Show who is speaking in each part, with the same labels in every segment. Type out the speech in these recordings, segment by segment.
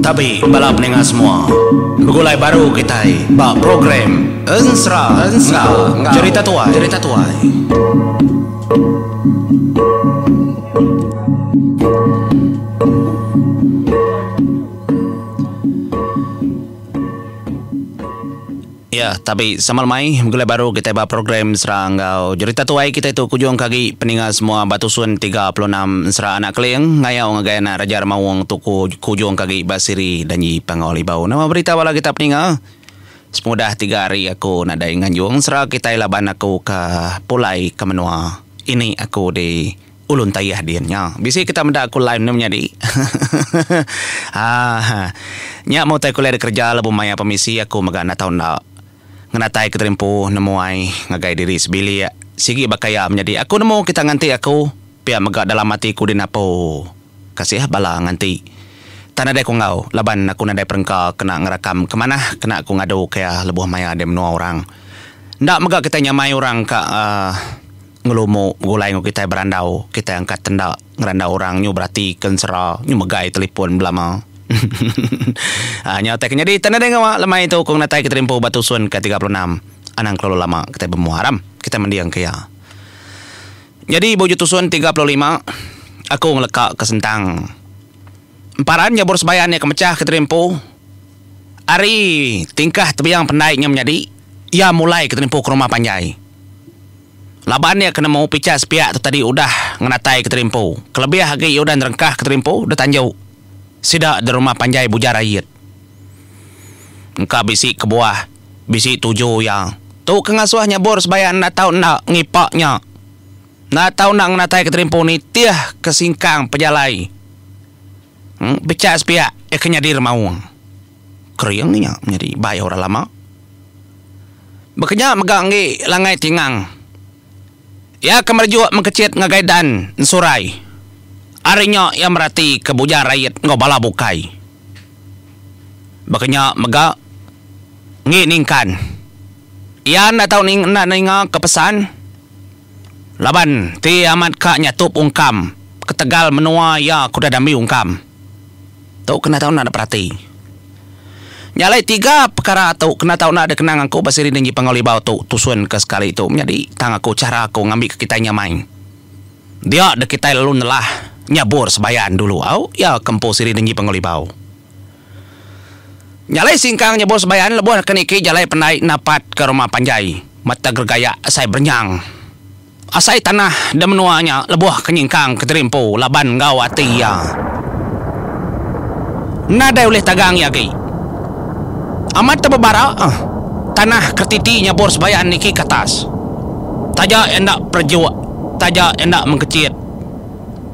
Speaker 1: Tabi bala peninga semua. Begulai baru kitai ba program Ensera enggau Jerita Tuai. Jerita Tuai. Ya, tabi sama lemai begulai baru kitai ba program Ensera enggau Jerita Tuai kitai tu kujung ke agi peninga semua ba tusun 36 Ensera Anak Keling ngayau ngagai anak Raja Remaung tu ku kujung ke agi ba siri Danji Panggau Libau. Nama berita bala kita peninga? Sepengudah tiga hari aku nadai nganjung ensera kitai laban aku ke pulai ke menua ini aku di Ulun Tayah din nya. Bisi kita meda aku live ne menyadi. Haa. Nya meh utai kuliah dikereja lebuh maya pemisi aku mega enda tau enda ngenatai ke terimpu nemu ai ngagai diri sebilik. Sigi baka iya menyadi aku nemu kita nganti aku pia mega dalam ati ku din apu. Kasih bala nganti. Tang nadai ku enggau laban aku nadai perengka kena ngerakam ke manah kena ku ngadu ke iya lebuh maya di menua orang. Enda mega kitai nyamai orang ka uhh ngelumu begulai enggau kitai berandau kitai angkat enda ngerandau orang nyu berati ke ensera nyu megai telefon belama. Uhh nya utai ke nyadi tang nadai ngawa lemai tu ku ngenatai ke terimpu ba tusun ke 36 anang kelalu lama kitai bemua aram kitai mending ke iya. Nyadi ba ujung tusun 35, aku ngeleka ke sentang emparan nyabur sebayan iya ke mechah ke terimpu ari tingkah tebiang pendai nya menyadi iya mulai ke terimpu ke rumah panjai. Laban iya ke nemu picha sepiak tu tadi udah ngenatai ke terimpu kelebih agi iya udah nerengkah ke terimpu deh tanju sida di rumah panjai Bujar Ait. Engka bisi kebuah, bisi tuju iya. Tu ke ngasuh nyebur sebayan enda tau enda ngipa nya. Enda tau enda ngenatai ke terimpu nitih ke singkang pejalai pechak sepiak iya ke nyadi remaung. Kering nya menyadi bai orang lama. Baka nya mega enggi Langai Tingang. Iya ke merejuk mengkechit ngagai dan ensurai. Ari nya iya merati ke Bujang Rait enggau bala bukai. Baka nya mega enggi Ningkan. Iya enda tau enda ninga ke pesan laban ti amat ka nyatup ungkam ketegal menua iya ke udah dambi ungkam. Tu kena tau enda perati. Nya alai tiga pekara tu kena tau enda dikenang aku ba siri nenggi Panggau Libau tu tusun ke sekali tu menyadi tang aku chara aku ngambika kitai nyamai. Dia deh kitai lalu nelah nyabur sebayan dulu au iya ke empu siri nenggi Panggau Libau. Nya alai singkang nyabur sebayan lebuh ke niki jalai pendai napat ke rumah panjai mata geregayak asai berenyang. Asai tanah da menua nya lebuh ke nyingkang ke diri empu laban enggau ati iya. Nadai ulih tagang iya agi. Amat te bebara tanah kertiti nyabur sebayan niki ke atas. Taja iya enda perejuk, taja iya enda mengkechit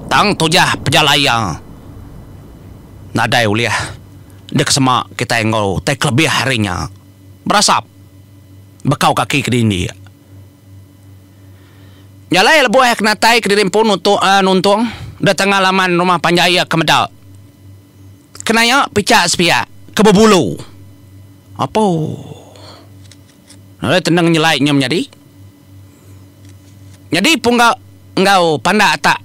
Speaker 1: tang tujah pejalai iya nadai ulih dikesema kitai enggau tai kelebih ari nya. Berasap bekau kaki ke dindi. Nya alai lebuh iya ke natai kediri empu nuntung da tengah laman rumah panjai iya ke meda kenaya pichak sepiak ke bebulu. Apo. Alai teneng nyelai nya menyadi. Nyadi pungga enggau pandak atak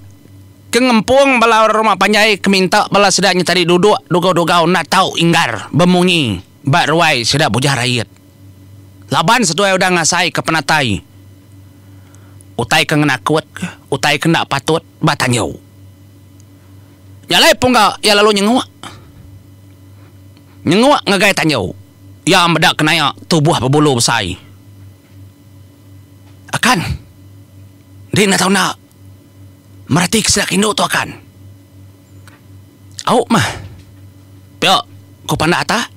Speaker 1: ke ngempung bala orang rumah panjai ke minta bala sida nya tadi duduk dugau-dugau enda tau inggar bemunyi ba ruai sida Bujah Rait. Laban seduai udah ngasaika penatai utai ke ngenakut, utai ke enda patut ba tanju. Nya alai pungga iya lalu nyenguk. Nyenguk ngagai tanju. Iya meda kenaya tubuh bebulu besai. Akan. Enti enda tau enda meratika sida ke indu tu akan. Au mah. Pia ku pandak atak.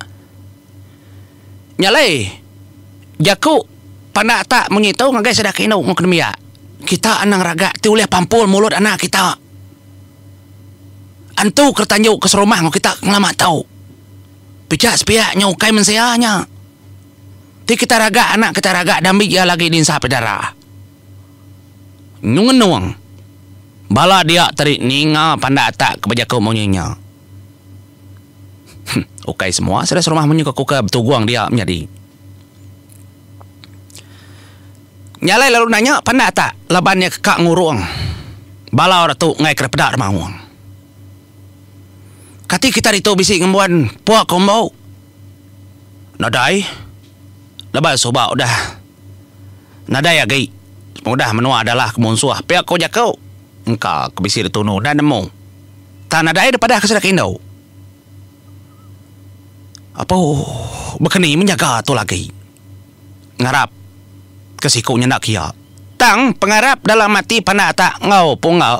Speaker 1: Nya alai, jaku pandak tak munyi tu ngagai sida ke indu enggau ke nembiak, kita anang ragak ti ulih pampul mulut anak kita. Antu ke tanju ke serumah enggau kita ngelama tu. Pichak sepiak nya ukai mensia nya. Ti kita ragak anak kita ragak dambi iya lagi dinsap dara. Nyu ngenung bala dia tadi ninga pandak tak ke bejaku munyi nya. Ukai semua sida serumah munyi ke kuka betugung dia menyadi. Nya alai lalu nanya pandak tak laban iya ke ka ngurung. Bala orang tu enggai kena peda remaung. Kati kita ditu bisi ngembuan pua kumbu? Nadai. Laban suba udah nadai agi pengudah menua adalah ke munsuh pia ku jaku. Engka ke bisi ditunu enda nemu. Tang nadai deh padah ke sida ke indu. Apo baka ni menjaga tu lagi. Ngarap ke siku nyenda kia. Tang pengarap dalam ati pandak atak enggau pungga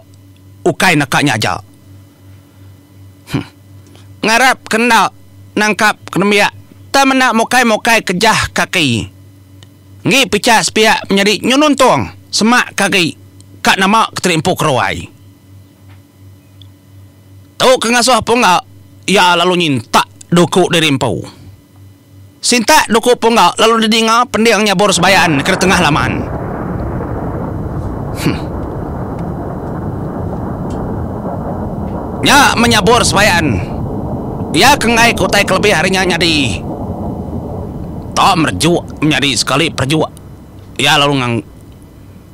Speaker 1: ukai neka nya aja. Huh. Ngarap ke enda nangkap ke nembiak tang menda mukai-mukai ke jah kaki. Enggi picha sepiak menyadi nyu nuntung semak ke agi ka nama ke teri empu keruai. Tu ke ngasuh pungga iya lalu nyintak duku diri empu. Sintak duku pungga lalu didinga pending nyabur sebayan ke tengah laman. Huh. Nya menyabur sebayan. Iya ke enggai ke utai ke lebih ari nya nyadi. Tak merejuk menyadi sekali perejuk iya lalu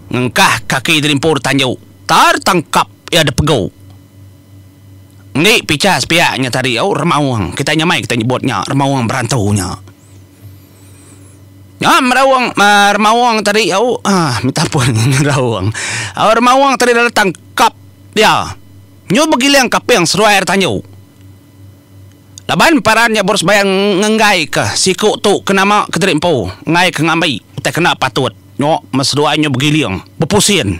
Speaker 1: ngengkah kaki diri empu ditanju. Tar tangkap iya dipegu. Enggi picha sepiak nya tadi au remaung kitai nyamai kitai nyebut nya remaung berantu nya. Nya meraung remaung tadi au uhh minta ampun meraung au remaung tadi lalu tangkap iya nyu begiling kaping seduai ari tanju. Laban paran nya berusebayang ngenggai ke siku tu ke nama kediri empu enggai ke ngambi utai kena patut nyu meh seduai nyu begiling bepusin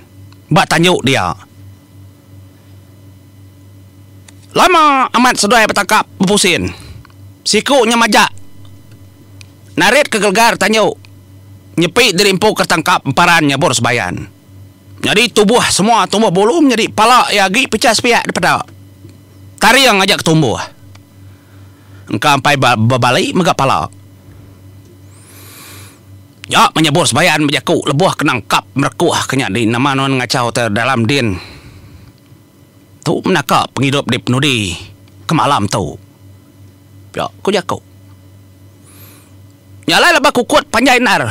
Speaker 1: ba tanju dia. Lama amat seduai betangkap bepusin. Siku nya majak narit ke gelegar tanju nyepi diri empu ke tangkap emparan nyabur sebayan. Nyadi tubuh semua tumbuh bulu menyadi pala iya agi pechah sepiak dipeda. Taring aja ke tumbuh. Engka empai bebali mega pala. Nya menyebur sebayan bejaku lebuh ke nangkap merekuh ke nya di nama nuan ngachau te dalam din. Tu menaka pengidup di penudi ke malam tu. Pia ku jaku. Nya alai lebuh kukut panjai endar.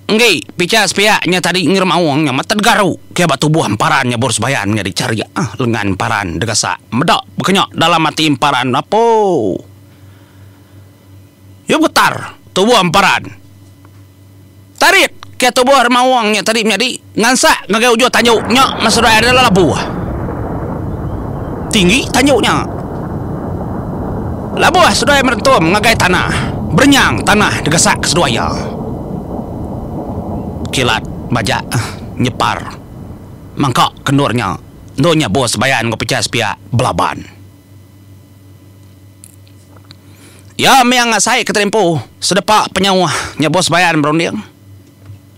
Speaker 1: Enggi picha sepiak nya tadi ngirum aung nya mata degaru ke ba tubuh emparan nyebur sebayan nyadi charik lengan emparan degasak meda baka nya dalam ati emparan apo. Iya begetar tubuh emparan. Tarit ke tubuh remaung nya tadi menyadi ngansak ngagai ujung tanju nya meh seduai ari labuh. Tinggi tanju nya. Labuh seduai merentum ngagai tanah, berenyang tanah digasak ke seduai iya. Kilat majak nyepar mangka ke endur nya, endur nya bos sebayan enggau pechah sepiak belaban. Iya mih ngasai ke terimpu sedepa penyauh nyebut sebayan berunding.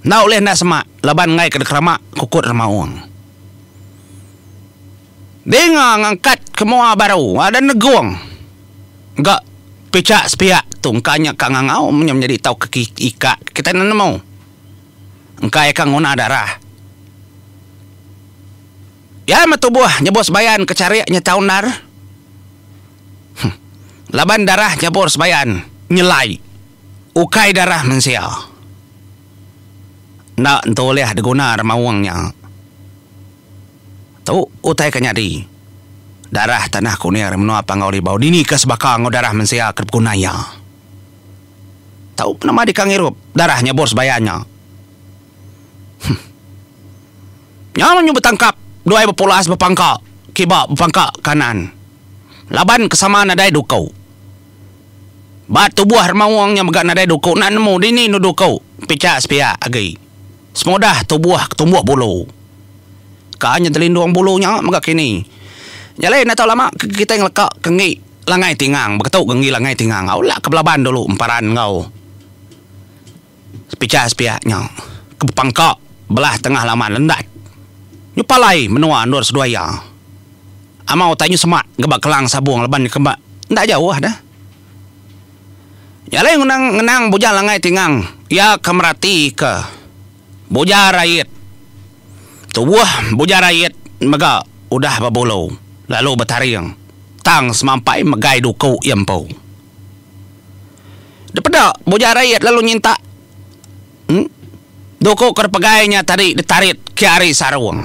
Speaker 1: Enda ulih enda semak laban enggai ke dikeramak kukut remaung. Dinga ngangkat ke mua baru ada negung ga pichak sepiak tu engka nya ka ngangau menya menyadi tauka ikak kitai enda nemu. Engka iya ka nguna darah. Iya meh tubuh nyebut sebayan ke charik nya tau endar. Huh. Laban darah nyebur sebayan nyelai ukai darah mensia. Enda entu ulih diguna remaung nya. Tu utai ke nyadi. Darah tanah kuning ari menua Panggau Libau dini ke sebaka enggau darah mensia ke dipeguna iya. Tau penama deka ngirup darah nyebur sebayan nya. Huh. Nya nyu betangkap duai bepulas bepangka kiba bepangka kanan. Laban ke sama nadai duku. Ba tubuh remaung nya mega nadai duku enda nemu dini enu duku pichak sepiak agi. Semudah tubuh ke tumbuh bulu. Ka nya telindung bulu nya mega kini. Nya alai enda tau lama ke kitai ngeleka ke enggi langai tingang beketu ke enggi langai tingang. Au lak ke belaban dulu emparan enggau. Sepichai sepiak nya ke bepangka belah tengah laman lendat nyu palai menua endur seduai iya. Amau utai nyu semak ga ba kelang sabung laban ke ba enda jauh deh. Nya alai ngenang ngenang Bujang Langai Tingang iya ke merati ke Bujang Rait. Tubuh Bujang Rait mega udah bebulu lalu betaring tang semampai megai duku iya empu. Dipeda Bujang Rait lalu nyintak duku ke dipegai nya tadi ditarit ke ari sarung.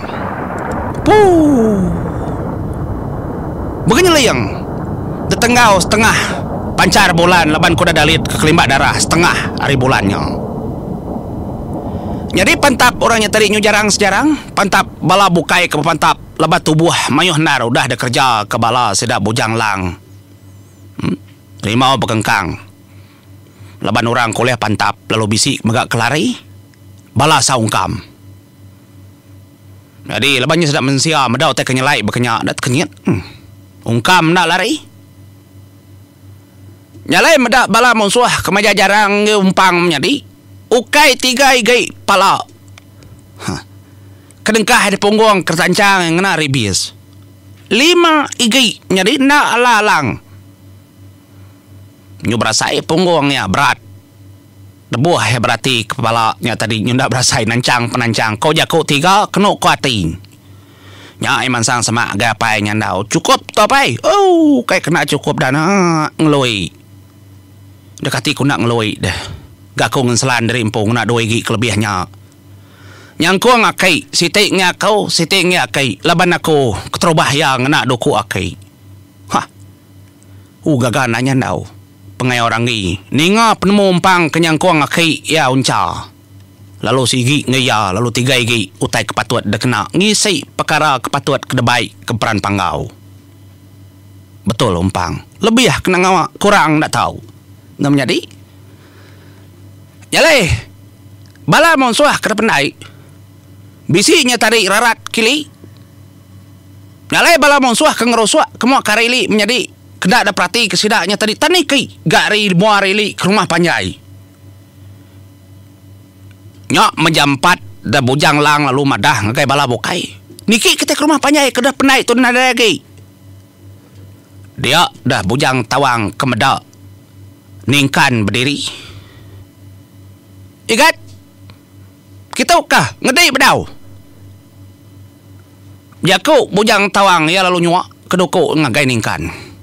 Speaker 1: Puu. Begenyeling tetenggau setengah panchar bulan laban ke udah dalit ke kelimbak darah setengah ari bulan nya. Nyadi pantap orang nya tadi nyu jarang sejarang, pantap bala bukai ke bepantap laban tubuh mayuh endar udah dikereja ke bala sida Bujang Lang. Rimau bekengkang laban orang ke ulih pantap lalu bisi mega ke lari bala saungkam. Nyadi laban nya sida mensia meda utai ke nyelai baka nya enda tekenyit. Ungkam enda lari. Nya alai meda bala munsuh ke majak jarang enggau umpang menyadi ukai tiga igi pala ke dengkah dipunggung ke tanchang ngena ribis. Lima igi nyadi enda alang-alang. Nyu berasai punggung iya berat. Lebuh iya berati ke pala nya tadi nyu enda berasai nanchang penanchang ko jaku tiga kenu ko ati. Nya ai mansang semak agai apai nya endau chukup tu apai. Ooh kai kena chukup dana ngelui. Deka ati ku enda ngelui deh. Ga aku ngenselan diri empu ngena dua igi ke lebih nya. Nyangkung aki siti ngi aku siti ngi aki laban aku keterubah iya ngena duku aki. Hah. Ooh gaga enda nya endau. Pengayau Ranggi ninga penemu empang ke nyangkung aki iya Uncha. Lalu sigi enggau iya lalu tiga igi utai ke patut dikena ngisi pekara ke patut ke debai ke Peran Panggau. Betul umpang. Lebih kena ngawa kurang enda tau. Enda menyadi. Nya alai bala munsuh ke dependai bisi nya tadi rarat kili. Nya alai bala munsuh ke ngerusuk ke mua kari ili menyadi. Kena da perati ke sida nya tadi tan niki ga ari mua ari ili ke rumah panjai. Nya mejampat da Bujang Lang lalu madah ngagai bala bukai. Niki kitai ke rumah panjai ke deh pendai tu nadai agi. Dia dah Bujang Tawang ke meda Ningkan bediri. Igat! Kitu kah ngedi bedau. Jaku Bujang Tawang iya lalu nyuak ke duku ngagai Ningkan.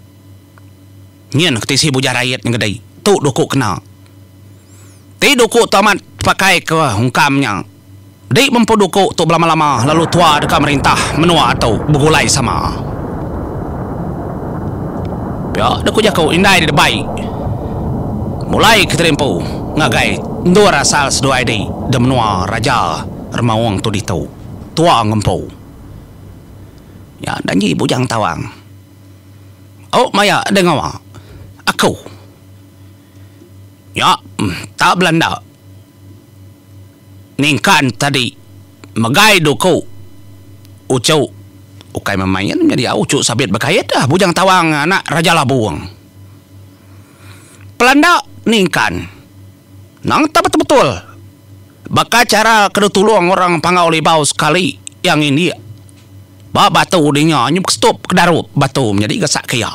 Speaker 1: Nyin ke tisi Bujang Rait nyengedi tu duku kena. Ti duku tu amat tepakai ke ungkam nya. Di bempu duku tu belama-lama lalu tua deka merintah menua tu begulai sama. Pia deh ku jaku indai di debai mulai ke terimpu ngagai endur asal seduai di de menua Raja Remaung tu ditu. Tua ngempu. Nya danji Bujang Tawang. Au maya deh ngawa. Aku. Nya tak belanda. Ningkan tadi megai duku uchu ukai memain nyadi au uchu sabit bekait ah Bujang Tawang anak Raja Labung. Pelanda ningkan nang tak betul-betul baka chara ke ditulung orang Panggau Libau sekali iya ngindik ba batu dinya nyup kestup ke darup batu menyadi gasak ke iya.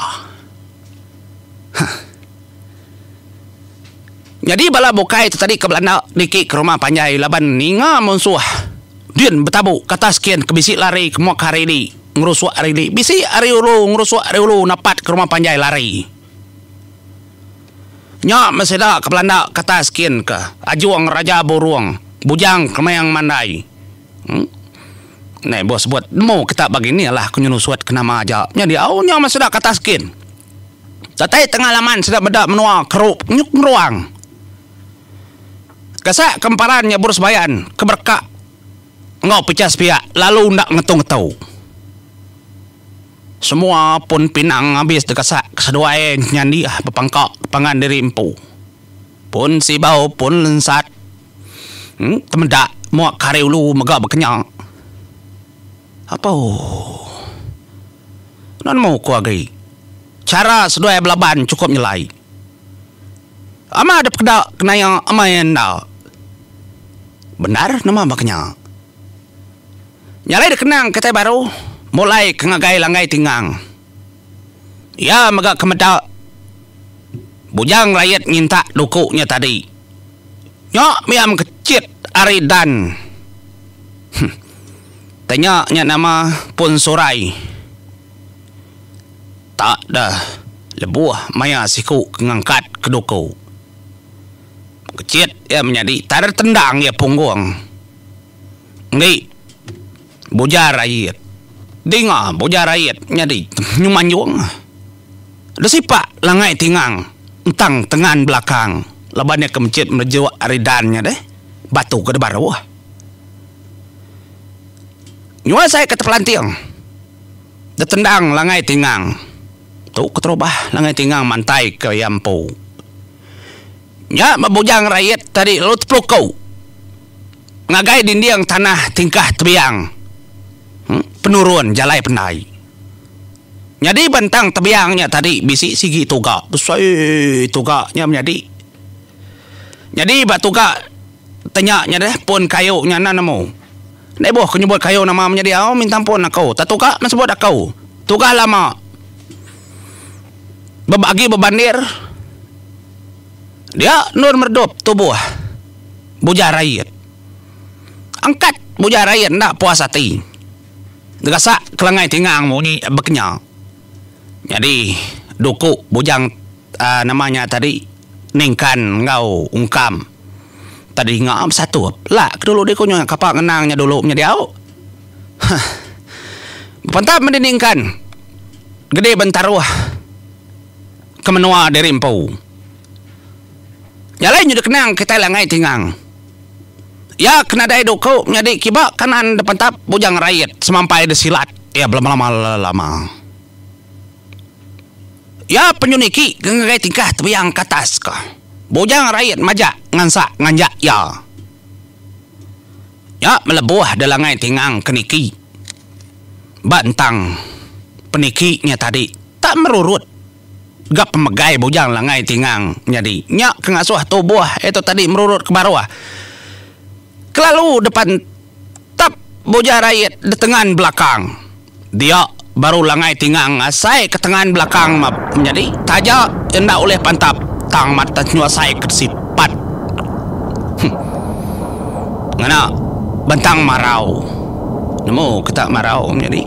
Speaker 1: Huh. Nyadi bala bukai tu tadi ke belanda niki ke rumah panjai laban ninga munsuh din betabu ke atas kin ke bisi lari ke mua ke hari di ngerusuk hari di bisi ari ulu ngerusuk ari ulu napat ke rumah panjai lari. Nya meh sida ke belanda ke atas kin ke Ajung Raja Burung Bujang Kemang Mandai. Em. Neh bos sebut nemu kita bagi ni alah ku nyenusut ke nama aja. Nyadi au nya meh sida ke atas kin. Datai tengah laman sida meda menua kerup nyuk ngeruang. Gasak ke emparan nya bur sebayan ke berekak enggau pechah sepiak lalu enda ngetu-ngetu. Semua pun pinang abis degasak ke seduai nyandih bepangka pangan diri empu. Pun sibau pun lensat temeda mua ke ari ulu mega bekenya. Apo. Enda nemu ku agi. Chara seduai belaban chukup nyelai. Ama dep keda kenaya amai enda. Bendar nama baka nya. Nya alai dikenang kitai baru mulai ke ngagai langgai tingang. Iya mega ke meda Bujang Rayet nyintak duku nya tadi. Nya mih am kechit ari dan. Huh. Tanya nya nama pun surai. Tak deh lebuh maya siku ke ngangkat ke duku. Kechit iya menyadi tak ada tendang iya punggung. Enggi bujar ayit. Dinga Bujang Rait nyadi nyu manjung. Desipak Langai Tingang entang tengan belakang laban iya ke mechit merejuk ari dan nya deh batu ke dibaruh. Nyuai sai ke tepelanting ditendang Langai Tingang. Tu keterubah Langai Tingang mantai ke iya empu. Nya ba Bujang Rait tadi lalu tepeluku ngagai dinding tanah tingkah tebiang penurun jalai pendai. Nyadi ba entang tebiang nya tadi bisi sigi tuga besai tuga nya menyadi. Nyadi ba tuga tenya nya deh pun kayu nya enda nemu. Enda ibuh ku nyebut kayu nama menyadi au minta ampun aku. Tak tuga meh sebut aku. Tuga lama. Bebagi bebandir dia endur meredup tubuh Bujang Rait. Angkat Bujang Rait enda puas ati. Negasak kelangai tingang munyi bekenya. Nyadi duku Bujang uhh nama nya tadi ningkan enggau ungkam tadi dinga besatup. La ke dulu dih ku nya kapa ngenang nya dulu menyadi au. Huh. Bepantap meh diningkan gede bentaruh ke menua diri empu. Nya alai nyudah kenang kitai langai tingang. Iya ke nadai duku nyadi kiba kanan depantap Bujang Rait semampai disilat iya belama-lama. Iya penyu niki ke ngagai tingkah tebiang ke atas ka. Bujang Rait majak ngansak nganjak iya. Nya melebuh da langai tingang ke niki. Ba entang peniki nya tadi tak merurut ga pemegai bujang langai tingang nyadi nya ke ngasuh tubuh iya tu tadi merurut ke baruh. Kelalu depan tap bujang rait da tengan belakang. Dia baru langai tingang asai ke tengan belakang menyadi taja enda ulih pantap tang mata nyuasai ke sipat. Huh. Ngena bentang marau. Nemu kita marau menyadi.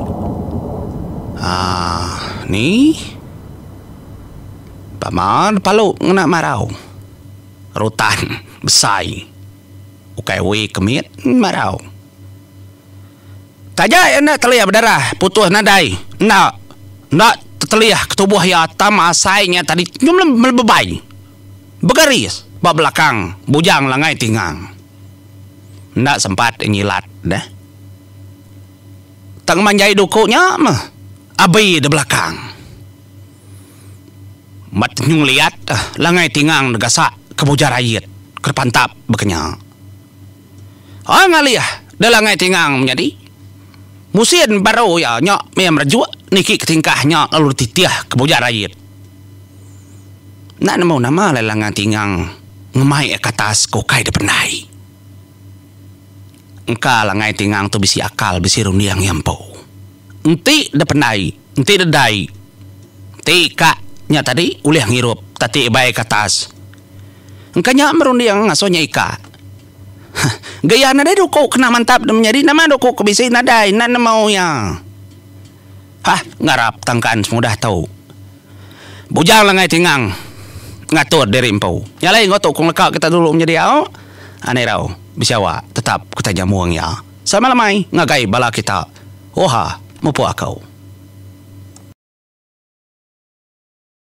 Speaker 1: Haa ni pama palu ngena marau. Rutan besai ukai wi ke mit marau. Taja iya enda telih bedarah putus nadai enda enda tetelih ke tubuh iya tam asai nya tadi nyum melebebai begaris ba belakang Bujang Langai Tingang. Enda sempat iya nyilat deh. Tang manjai duku nya meh abi da belakang. Ba nyung liat Langai Tingang negasak ke Bujang Rait ke depantap baka nya. Ai ngalih dela ngai tingang menyadi. Musin baru iya nya mih merejuk niki ke tingkah nya lalu dititih ke Bujang Rait. Enda nemu nama alai langan tingang ngemai iya ke atas ke ukai dipendai. Engka langai tingang tu bisi akal bisi runding iya empu. Enti dipendai enti dedai enti ka nya tadi ulih ngirup tati bai ke atas. Engka nya merunding ngasuh nya ika. Hah, gaya nadai duku kena mantap da menyadi nama duku ke bisi nadai enda nemu iya. Hah, ngarap tangkan semudah tu. Bujang langai tingang ngatur diri empu. Nya alai enggau tu ku ngeleka kita dulu menyadi au. Anai rau bisi awak tetap kitai nyambung iya. Sama lemai ngagai bala kita. Oha, mupuk aku.